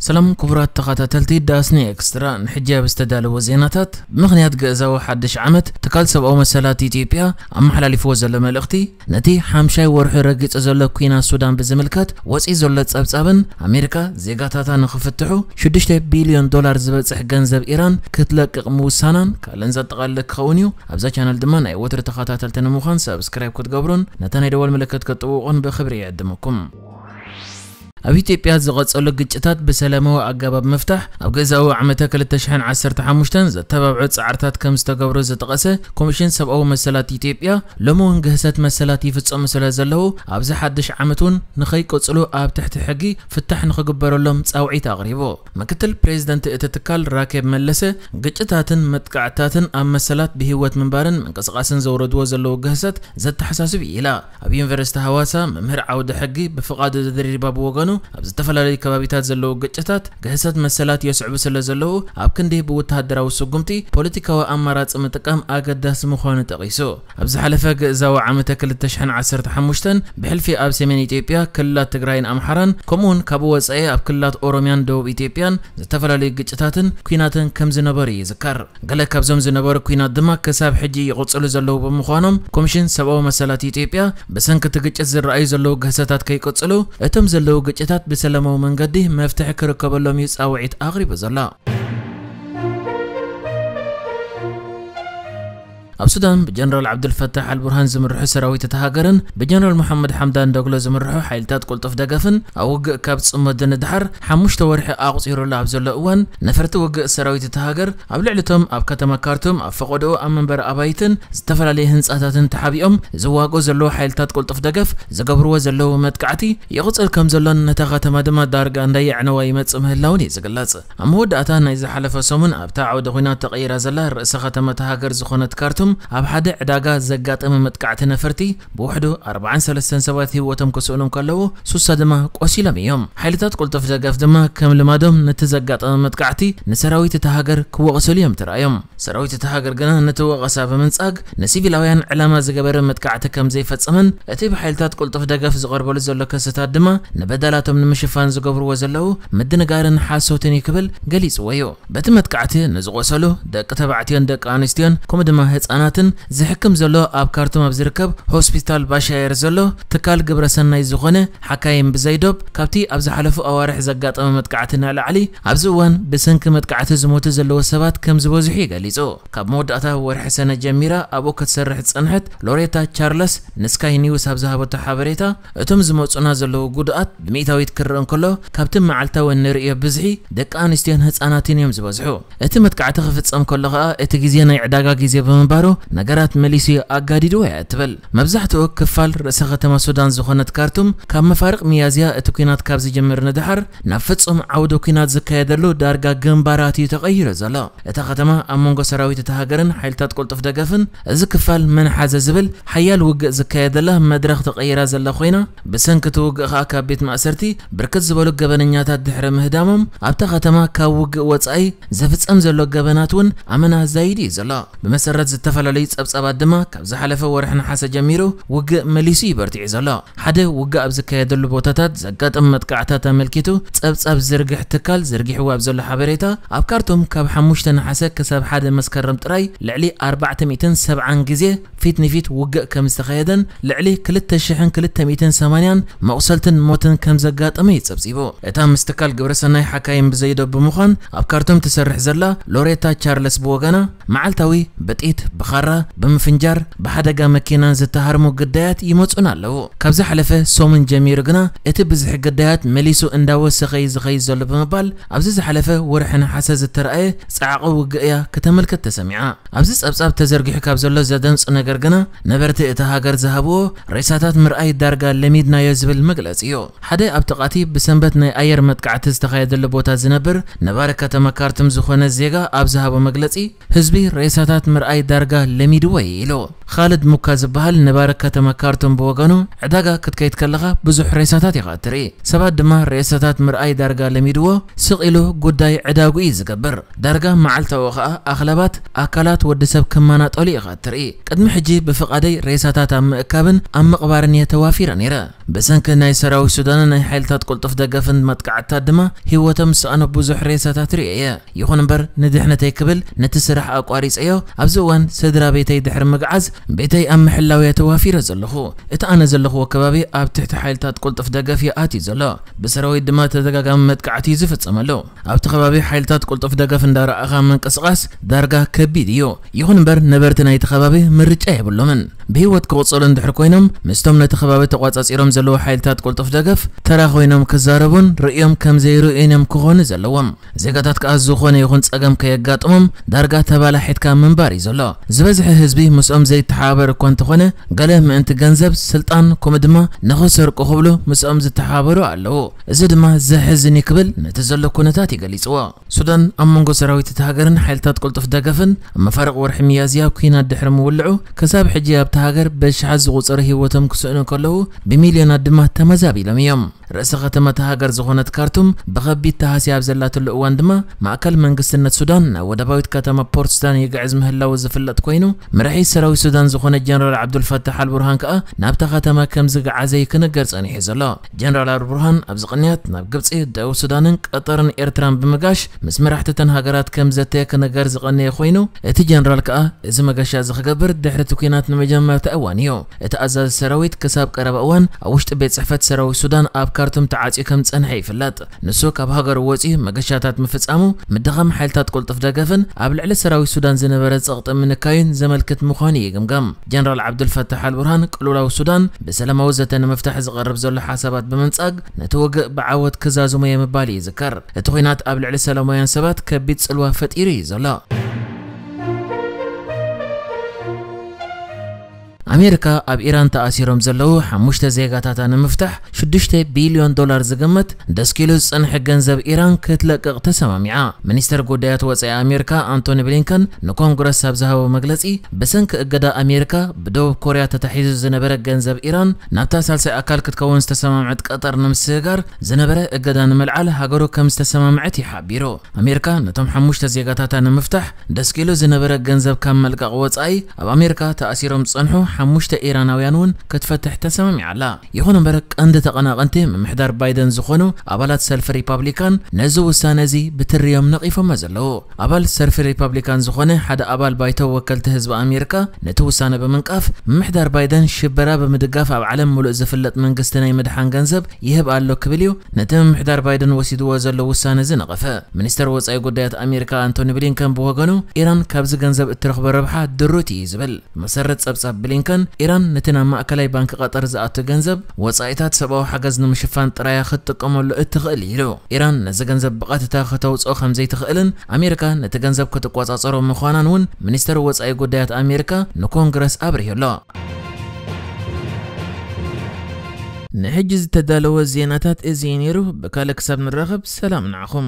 ሰላም ክቡራት ተኸታተልቲ ዳስኒ ኤክስትራ፣ ንሕጂ ኣብ ዝተዳለወ ዜናታት፣ ብምኽንያት ግእዛዊ ሓድሽ ዓመት ትካል ሰብኣዊ መሰላት ኢትዮጵያ ኣመሓላሊፍዎ ዘሎ መልእኽቲ፣ ነቲ ሓምሻይ ወርሑ ረጊጹ ዘሎ ኲናት ሱዳን ብዝምልከት ወጺኡ ዘሎ ጸብጻብን ኣሜሪካ ዜጋታታ ንኽፍትሑ ሽዱሽተ ቢልዮን ዶላር ዝበጽሕ ገንዘብ ኢራን ክትለቅቕ ምውሳናን ካልእን ዘጠቓልል ክኸውን እዩ። ኣብዛ ቻነል ድማ ናይ ወትሩ ተኸታተልቲ ንምዃን ሳብስክራይብ ክትገብሩን ነታ ናይ ደወል ምልክት ክትጥውቑን ብኽብሪ ይዕድመኩም። ኣብ ኢትዮጵያ ዝቐጸሉ ግጭታት ብሰላማዊ ኣገባብ ምፍታሕ ኣብ ግእዛዊ ዓመተ ክልተ ሽሕን ዓሰርተ ሓሙሽተን ዘተባብዑ ጻዕርታት ከም ዝተገብሩ ዝጠቐሰ ኮሚሽን ሰብኣዊ መሰላት ኢትዮጵያ፣ ሎሚ እውን ግህሰት መሰላት ይፍጸሙ ስለ ዘለዉ ኣብዚ ሓድሽ ዓመት እውን ንኸይቀጽሉ ኣብ ትሕቲ ሕጊ ፍታሕ ንኽግበረሎም ጻውዒት ኣቕሪቡ። ምክትል ፕሬዚደንት እቲ ትካል ራኬብ መለሰ፣ ግጭታትን መጥቃዕትታትን ኣብ መሰላት ብህይወት ምንባርን ምንቅስቓስን ዘውረድዎ ዘለዉ ግህሰት ዘተሓሳስብ እዩ ኢላ። ኣብ ዩኒቨርሲቲ ሃዋሳ መምህር ዓውደ ሕጊ ብፍቓዱ ድሪባ ብወገኑ፣ ኣብ ዝተፈላለዩ ከባቢታት ዘለዉ ግጭታት ግህሰት መሰላት የስዕቡ ስለ ዘለዉ፣ ኣብ ክንዲ ብወተሃደራዊ ስጉምቲ ፖለቲካዊ ኣማራጺ ምጥቃም ኣገዳሲ ምዃኑ ጠቒሱ። ኣብ ዝሓለፈ ግእዛዊ ዓመተ ክልተ ሽሕን ዓሰርተ ሓሙሽተን ብሕልፊ ኣብ ሰሜን ኢትዮጵያ ክልላት ትግራይን ኣምሓራን፣ ከምኡውን ካብ ወጻኢ ኣብ ክልላት ኦሮሚያን ደቡብ ኢትዮጵያን ዝተፈላለዩ ግጭታትን ኲናትን ከም ዝነበሩ ይዝከር። ገለ ካብዞም ዝነበሩ ኲናት ድማ ክሳብ ሕጂ ይቕጽሉ ዘለዉ ብምዃኖም፣ ኮሚሽን ሰብኣዊ መሰላት ኢትዮጵያ ብሰንኪ እቲ ግጭት ዝረኣዩ ዘለዉ ግህሰታት ከይቅጽሉ፣ እቶም ዘለዉ ግጭታት ብሰላማዊ መንገዲ መፍትሒ ክርከበሎም እዩ ጻውዒት ኣቕሪቡ ዘሎ። ኣብ ሱዳን ብጀነራል ዓብዱልፈታሕ ኣልቡርሃን ዝምርሑ ሰራዊት እታ ሃገርን ብጀነራል መሓመድ ሓምዳን ዶግሎ ዝምርሑ ሓይልታት ቅልጡፍ ደገፍን ኣብ ውግእ ካብ ጽመዱ ንድሓር ሓሙሽተ ወርሒ ኣቑጺሩሉ ኣብ ዘሎ እዋን፣ ነፈርቲ ውግእ ሰራዊት እታ ሃገር ኣብ ልዕሊ እቶም ኣብ ከተማ ካርቱም ኣብ ፈቐዶኡ ኣብ መንበሪ ኣባይትን ዝተፈላለዩ ህንጻታትን ተሓቢኦም ዝዋግኡ ዘለዉ ሓይልታት ቅልጡፍ ደገፍ ዝገብርዎ ዘለዉ መጥቃዕቲ ይቕጽል ከም ዘሎን ነታ ከተማ ድማ ዳርጋ እንዳየዕነዋ ይመጽእ ምህላውን እዩ ዝግለጽ። ኣብ መወዳእታ ናይ ዝሓለፈ ሰሙን ኣብታ ዓውደ ኲናት ተቐይራ ዘላ ርእሰ ከተማ እታ ሃገር ዝኾነት ካርቱም፣ ኣብ ሓደ ዕዳጋ ዘጋጠመ መጥቃዕቲ ነፈርቲ ብውሕዱ ኣርባዓን ሰለስተን ሰባት ህይወቶም ክስእኑ እንከለዉ፣ ሱሳ ድማ ቆሲሎም እዮም። ሓይልታት ቅልጡፍ ደገፍ ድማ ከም ልማዶም ነቲ ዘጋጠመ መጥቃዕቲ ንሰራዊት እታ ሃገር ክወቕስሉ እዮም ተራእዮም። ሰራዊት እታ ሃገር ግና ነቲ ወቐሳ ብምንጻግ፣ ንሲቪላውያን ዕላማ ዝገበረ መጥቃዕቲ ከም ዘይፈጸመን፣ እቲ ብሓይልታት ቅልጡፍ ደገፍ ዝቐርበሉ ዘሎ ክስታት ድማ ንበደላቶም ንምሽፋን ዝገብርዎ ዘለዉ ምድንጋርን ሓሶትን እዩ ክብል ገሊጽዎ እዩ። በቲ መጥቃዕቲ ንዝቖሰሉ ደቂ ተባዕትዮን ደቂ ኣንስትዮን ከምኡ ድማ ህጻናትን ዝሕክም ዘሎ ኣብ ካርቱም ኣብ ዝርከብ ሆስፒታል ባሻየር ዘሎ ትካል ግብረሰናይ ዝኾነ ሓካይም ብዘይዶብ፣ ካብቲ ኣብ ዝሓለፉ ኣዋርሕ ዘጋጠመ መጥቃዕቲ ንላዕሊ ኣብዚ እዋን ብሰንኪ መጥቃዕቲ ዝሞቱ ዘለዉ ሰባት ከም ዝበዝሑ እዩ ገሊጹ። ካብ መወዳእታ ወርሒ ሰነ ጀሚራ ኣብኡ ክትሰርሕ ዝጸንሐት ሎሬታ ቻርለስ ንስካይ ኒውስ ኣብ ዝሃበቶ ሓበሬታ፣ እቶም ዝመጹና ዘለዉ ጉድኣት ብሚእታዊት ክረአ እንከሎ፣ ካብቲ መዓልታዊ እንርእዮ ብዝሒ ደቂ ኣንስትዮን ህጻናትን እዮም ዝበዝሑ። እቲ መጥቃዕቲ ክፍጸም ከሎ ከኣ እቲ ግዜ ናይ ዕዳጋ ግዜ ብምንባሩ፣ ነገራት መሊሱ እዩ ኣጋዲድዎ እያ ትብል። መብዛሕትኡ ክፋል ርእሰ ከተማ ሱዳን ዝኾነት ካርቱም፣ ካብ መፋርቕ ሚያዝያ እቲ ኲናት ካብ ዝጅምር ንድሓር፣ ናብ ፍጹም ዓውደ ኲናት ዝካየደሉ ዳርጋ ግንባራት እዩ ተቐይሩ ዘሎ። እታ ከተማ ኣብ መንጎ ሰራዊት እታ ሃገርን ሓይልታት ቅልጡፍ ደገፍን፣ እዚ ክፋል መን ሓዘ ዝብል ሓያል ውግእ ዝካየደላ መድረኽ ተቐይራ ዘላ ኮይና፣ ብሰንኪ እቲ ውግእ ከኣ ካብ ቤት ማእሰርቲ ብርክት ዝበሉ ገበነኛታት ድሕሪ ምህዳሞም፣ ኣብታ ከተማ ካብ ውግእ ወጻኢ ዝፍጸም ዘሎ ገበናት እውን ኣመና ዛይዱ እዩ ዘሎ። ብመሰረት ዝተፈላለዩ ጸብጻባት ድማ፣ ካብ ዝሓለፈ ወርሒ ነሓሰ ጀሚሩ ውግእ መሊሱ እዩ በርቲዑ ዘሎ። ሓደ ውግእ ኣብ ዝካየደሉ ቦታታት ዘጋጠሙ መጥቃዕታት ኣመልኪቱ ጸብጻብ ዝርግሕ ትካል ዘርጊሕዎ ኣብ ዘሎ ሓበሬታ፣ ኣብ ካርቱም ካብ ሓሙሽተ ነሓሰ ክሳብ ሓደ መስከረም ጥራይ ልዕሊ ኣርባዕተ ሚእትን ሰብዓን ግዜ ፊት ንፊት ውግእ ከም ዝተኻየደን ልዕሊ ክልተ ሽሕን ክልተ ሚእትን ሰማንያን መቑሰልትን ሞትን ከም ዘጋጠመ እዩ ጸብጺቡ። እታ ምስ ትካል ግብረሰናይ ሓካይም ብዘይዶ ብምዃን ኣብ ካርቱም ትሰርሕ ዘላ ሎሬታ ቻርለስ ብወገና፣ መዓልታዊ ብጥይት፣ ብኻራ፣ ብምፍንጃር፣ ብሓደጋ መኪናን ዝተሃርሙ ግዳያት ይመጹና ኣለዉ። ካብ ዝሓለፈ ሰሙን ጀሚሩ ግና እቲ ብዝሒ ግዳያት መሊሱ እንዳወሰኸ እዩ ዝኸይድ ዘሎ ብምባል፣ ኣብዚ ዝሓለፈ ወርሒ ነሓሰ ዝተረኣየ ጻዕቒ ውግእ እያ ከተመልክት ተሰሚዓ። ኣብዚ ጸብጻብ ተዘርጊሑ ካብ ዘሎ ዘደንጹ ነገር ግና፣ ነበርቲ እታ ሃገር ዝሃብዎ ሬሳታት ምርኣይ ዳርጋ ለሚድናዮ ዝብል መግለጺ እዩ። ሓደ ኣብ ጥቓቲ ብሰንበት ናይ ኣየር መጥቃዕቲ ዝተኻየደሉ ቦታ ዝነብር ነባሪ ከተማ ካርቱም ዝኾነ ዜጋ ኣብ ዝሃቦ መግለጺ፣ ህዝቢ ሬሳታት ምርኣይ ዳርጋ ለሚድዎ እዩ ኢሉ። ኻልድ ሙካ ዝበሃል ነባሪ ከተማ ካርቱም ብወገኑ፣ ዕዳጋ ክትከይድ ከለኻ ብዙሕ ሬሳታት ኢኻ እትርኢ። ሰባት ድማ ሬሳታት ምርኣይ ዳርጋ ለሚድዎ፣ ስቕ ኢሉ ጉዳይ ዕዳጉ እዩ ዝገብር። ዳርጋ መዓልታዊ ኸኣ ኣኽላባት ኣካላት ወዲ ሰብ ክመናጠሉ ኢኻ እትርኢ። ቅድሚ ሕጂ ብፍቓደይ ሬሳታት ኣብ ምእካብን ኣብ ምቕባርን እየ ተዋፊረ ነይረ። ብሰንኪ ናይ ሰራዊት ሱዳንን ናይ ሓይልታት ቅልጡፍ ደገፍን መጥቃዕትታት ድማ ህይወቶም ዝሰኣኑ ብዙሕ ሬሳታት ርእየ እየ። ይኹን እምበር ንድሕነተይ ክብል ነቲ ስራሕ ኣቋሪጸዮ። ኣብዚ እዋን ስድራ ቤተይ ድሕሪ ምግዓዝ ቤተይ ኣብ ምሕላው እየ ተዋፊረ ዘለኹ። እቲ ኣነ ዘለኽዎ ከባቢ ኣብ ትሕቲ ሓይልታት ቅልጡፍ ደገፍ እዩ ኣትዩ ዘሎ። ብሰራዊት ድማ ተደጋጋሚ መጥቃዕቲ እዩ ዝፍጸመሉ። ኣብቲ ከባቢ ሓይልታት ቅልጡፍ ደገፍ እንዳረኣኻ ምንቅስቓስ ዳርጋ ከቢድ እዩ። ይኹን እምበር ነበርቲ ናይቲ ከባቢ ምርጫ የብሎምን። ብህይወት ክቕጸሉ እንድሕር ኮይኖም ምስቶም ነቲ ከባቢ ተቋጻጺሮም ዘለዉ ሓይልታት ቅልጡፍ ደገፍ ተራ ኮይኖም ክዛረቡን ርእዮም ከም ዘይርእዩን እዮም ክኾኑ ዘለዎም። ዜጋታት ከኣ ዝኾነ ይኹን ጸገም ከየጋጥሞም ዳርጋ ተባላሒትካ ምንባር እዩ ዘሎ። ዝበዝሐ ህዝቢ ምስኦም ዘይተሓባበር እኳ እንተኾነ፣ ገለ ምእንቲ ገንዘብ፣ ስልጣን፣ ከምኡ ድማ ንኽሰርቁ ክብሉ ምስኦም ዝተሓባበሩ ኣለዉ። እዚ ድማ ዘሕዝን እዩ ክብል ነቲ ዘሎ ኩነታት እዩ ገሊጽዎ። ሱዳን ኣብ መንጎ ሰራዊት እቲ ሃገርን ሓይልታት ቅልጡፍ ደገፍን ኣብ መፋርቕ ወርሒ ሚያዝያ ኲናት ድሕሪ ምውልዑ፣ ክሳብ ሕጂ ኣብቲ ሃገር በሽሓት ዝቑጸሩ ህይወቶም ክስእኑ ከለዉ፣ ብሚልዮናት ድማ ተመዛቢሎም እዮም። ርእሰ ከተማ እታ ሃገር ዝኾነት ካርቱም ብኸቢድ ተሃስያ ኣብ ዘላትሉ እዋን ድማ፣ ማእከል መንግስትነት ሱዳን ናብ ወደባዊት ከተማ ፖርት ሱዳን ይግዕዝ ምህላዉ ዝፍለጥ ኮይኑ፣ መራሒ ሰራዊት ሱዳን ዝኾነ ጀነራል ዓብዱልፈታሕ ኣልቡርሃን ከኣ ናብታ ከተማ ከም ዝገዓዘ እዩ ክንገር ጸኒሑ ዘሎ። ጀነራል ኣልቡርሃን ኣብዚ ቅንያት ናብ ግብጺ፣ ደቡብ ሱዳንን ቀጠርን ኤርትራን ብምጋሽ ምስ መራሕቲ እተን ሃገራት ከም ዘተየ ክንገር ዝቐነየ ኮይኑ፣ እቲ ጀነራል ከኣ እዚ መገሻ እዚ ክገብር ድሕሪ እቲ ኲናት ንመጀመርታ እዋን እዩ። እቲ ኣዛዚ ሰራዊት ክሳብ ቀረባ እዋን ኣብ ውሽጢ ቤት ጽሕፈት ሰራዊት ሱዳን ኣብ ካርቱም ተዓጽዩ ከም ዝጸንሐ ይፍለጥ። ንሱ ካብ ሃገሩ ወጺኡ መገሻታት ምፍጻሙ፣ ምድኻም ሓይልታት ቅልጡፍ ደገፍን ኣብ ልዕሊ ሰራዊት ሱዳን ዝነበረ ጸቕጢ ምንካዩን ዘመልክት ምዃኑ ይግምገም። ጀነራል ዓብዱልፈታሕ ኣልቡርሃን ቅልውላው ሱዳን ብሰላማዊ ዘተ ንምፍታሕ ዝቐርብ ዘሎ ሓሳባት ብምንጻግ፣ ነቲ ውግእ ብዓወት ክዛዝሞ እየ ምባል ይዝከር። እቲ ኲናት ኣብ ልዕሊ ሰላማውያን ሰባት ከቢድ ጽልዋ ፈጢሩ እዩ ዘሎ። ኣሜሪካ ኣብ ኢራን ተኣሲሮም ዘለዉ ሓሙሽተ ዜጋታታ ንምፍታሕ ሽዱሽተ ቢልዮን ዶላር ዝግመት ደስኪሉ ዝጸንሐ ገንዘብ ኢራን ክትለቅቕ ተሰማሚዓ። ሚኒስተር ጉዳያት ወጻኢ ኣሜሪካ ኣንቶኒ ብሊንከን ንኮንግረስ ኣብ ዝሃቦ መግለጺ፣ ብሰንኪ እገዳ ኣሜሪካ ብደቡብ ኮርያ ተታሒዙ ዝነበረ ገንዘብ ኢራን ናብታ ሳልሳይ ኣካል ክትከውን ዝተሰማምዐት ቀጠር ንምስግጋር ዝነበረ እገዳ ንምልዓል ሃገሩ ከም ዝተሰማምዐት እዩ ሓቢሩ። ኣሜሪካ ነቶም ሓሙሽተ ዜጋታታ ንምፍታሕ ደስኪሉ ዝነበረ ገንዘብ ካብ መልቀቕ ወጻኢ፣ ኣብ ኣሜሪካ ተኣሲሮም ዝጸንሑ ሓሙሽተ ኢራናውያን እውን ክትፈትሕ ተሰማሚዓ ኣላ። ይኹን እምበር፣ ቀንዲ ተቐናቐንቲ ምምሕዳር ባይደን ዝኾኑ ኣባላት ሰልፊ ሪፓብሊካን ነዚ ውሳነ እዚ ብትሪ እዮም ነቒፎሞ ዘለዉ። ኣባል ሰልፊ ሪፓብሊካን ዝኾነ ሓደ ኣባል ባይቶ ወከልቲ ህዝቢ ኣሜሪካ ነቲ ውሳነ ብምንቃፍ፣ ምምሕዳር ባይደን ሽበራ ብምድጋፍ ኣብ ዓለም ምሉእ ዝፍለጥ መንግስቲ ናይ ምድሓን ገንዘብ ይህብ ኣሎ ክብል እዩ ነቲ ምምሕዳር ባይደን ወሲድዎ ዘሎ ውሳነ ዝነቐፈ። ሚኒስተር ወጻኢ ጉዳያት ኣሜሪካ ኣንቶኒ ብሊንከን ብወገኑ፣ ኢራን ካብዚ ገንዘብ እትረኽቦ ረብሓ ድሩት እዩ ዝብል። ብመሰረት ጸብጻብ ብሊንከን፣ ኢራን ነቲ ናብ ማእከላይ ባንክ ቀጠር ዝኣቱ ገንዘብ ወጻኢታት ሰብኣዊ ሓገዝ ንምሽፋን ጥራያ ክትጥቀመሉ እትኽእል እዩ ኢሉ። ኢራን ነዚ ገንዘብ ብቐጥታ ከተውጽኦ ከም ዘይትኽእልን ኣሜሪካ ነቲ ገንዘብ ክትቆጻጸሮ ምዃናን እውን ሚኒስተር ወጻኢ ጉዳያት ኣሜሪካ ንኮንግረስ ኣብሪሁ ኣሎ። ንሕጂ ዝተዳለወ ዜናታት እዚ እዩ ነይሩ። ብካልእ ክሳብ ንራኸብ ሰላም ንዓኹም።